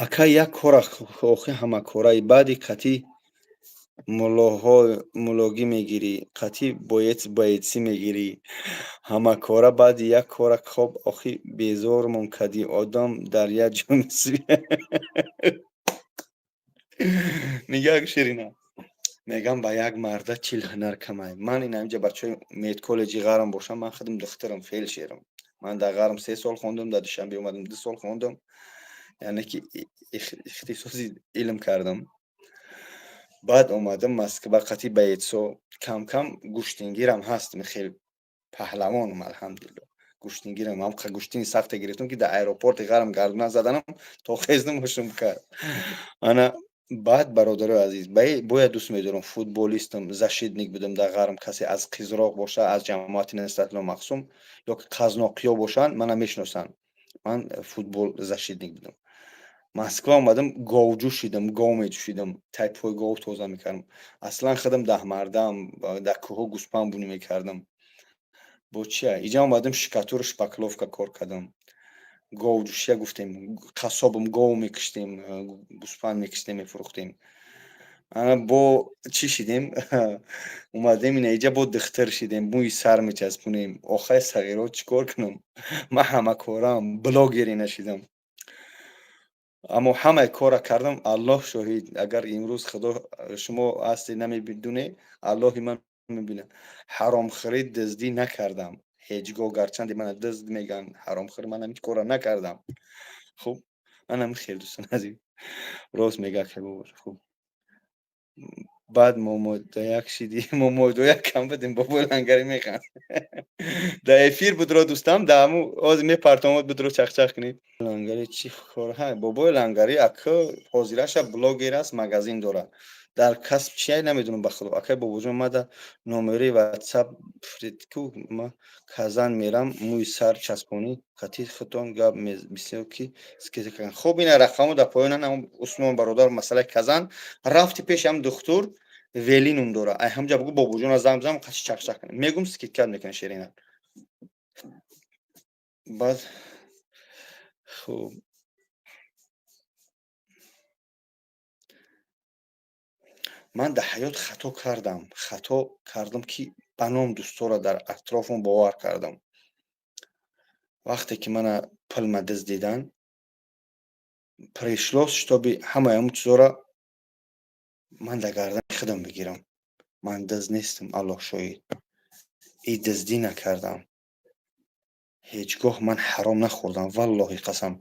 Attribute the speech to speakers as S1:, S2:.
S1: Ака, як кора охи, ҳамакораи, баъди қатъи муллоҳо муллогӣ мегирӣ, қатъи боец боецӣ мегирӣ, ҳамакора, баъди як кора хоб, охи безормон кардӣ, одам дар як ҷо нигаҳ. Ширина, мегам, ба як марда 40 ҳунар камай. Ман ин ҳаминҷа бачаҳои медколлеҷи ғарм бошам, ман худам духтурам, фельдшерам. Ман дар ғарм 3 сол хондум, дар Душанбе омадам, 2 сол хондум, яъне ки ихтисоси илм кардам. Баъд омадам Москва, қатъи боецо кам-кам гӯштингирам ҳастм, хел паҳлавонам, алҳамдулилло, гӯштингирам. Ҳам гӯштини сахте гирифтам, ки дар аэропорти ғарм гардона заданам, то хез намошум кард. Ана баъд, бародарои азиз, бояд дӯст медорам, футболистам, защитник будам дар ғарм. Касе аз Қизроқ боша, аз ҷамоати Нусратулло Махсум ё ки қазноқиё бошанд, мана мешиносанд. Ман футбол защитник будам. Москва омадам, говҷӯ шидам, гов меҷӯшидам, тайпҳои гов тоза мекардам. Аслан худам даҳмардаам, дар кӯҳҳо гӯспанд бунӣ мекардам. Бо чия иҷа омадам, штукатуру, шпаклёвка кор кардам, говҷӯшия гуфтем, қассобам, гов мекуштем, гӯспанд мекуштем, мефурӯхтем. Ана бо чӣ шидем, омадем ина иҷа, бо духтур шидем, мӯи сар мечаспонем. Охай, сағиро, чӣ кор кунам? Ман ҳамакораам, блогере нашидам, аммо ҳамаи корра кардам, Аллоҳ шоҳид. Агар имрӯз Худо, шумо ҳастед, намедуне, Аллоҳи ман мебинад, ҳаромхӯрӣ, дуздӣ накардам ҳеҷ гоҳ. Гарчанде мана дузд мегӯянд, ҳаромхӯр, ман ҳамин корро накардам. Хуб, манам хел, дӯстони азиз, рост мега. Хуб, баъд момодояк шидӣ, момодояк кам будем, бобои лангари механд. Дар эфир будро, дӯстам, дар ҳаму ҳозир мепартомад, будро, чахчах кунед. Лангари чӣ кор? Бобои лангари ака ҳозираша блогер аст, магазин дорад. Дар касб чия, намедонам, ба худо. Акай бобоҷон, мада номери ватсап ку, ма Казан мерам, мӯи сар часпонӣ, қатъи худтон гап бисёр ки. Хуб, ина рақаму дар поёнан. Усмон бародар, масъалаи Казан рафти, пеши ҳам духтур Вели ном дора, ай ҳамҷа бугу, бобоҷона занг бизанам, қачи чахчах кунем, мегум, скидка мекунем, ширина. Баъд хуб, ман дар ҳаёт хато кардам, хато кардам, ки ба ном дӯстора дар атрофам бовар кардам. Вақте ки мана пулма дуздидан, пришлось, чтобы ҳамаи ҳамун чизҳоро ман дар гардани худам бигирам. Ман дузд нестам, Аллоҳ шоҳид, и дуздӣ накардам ҳеҷ гоҳ, ман ҳаром нахӯрдам, валлоҳи қасам.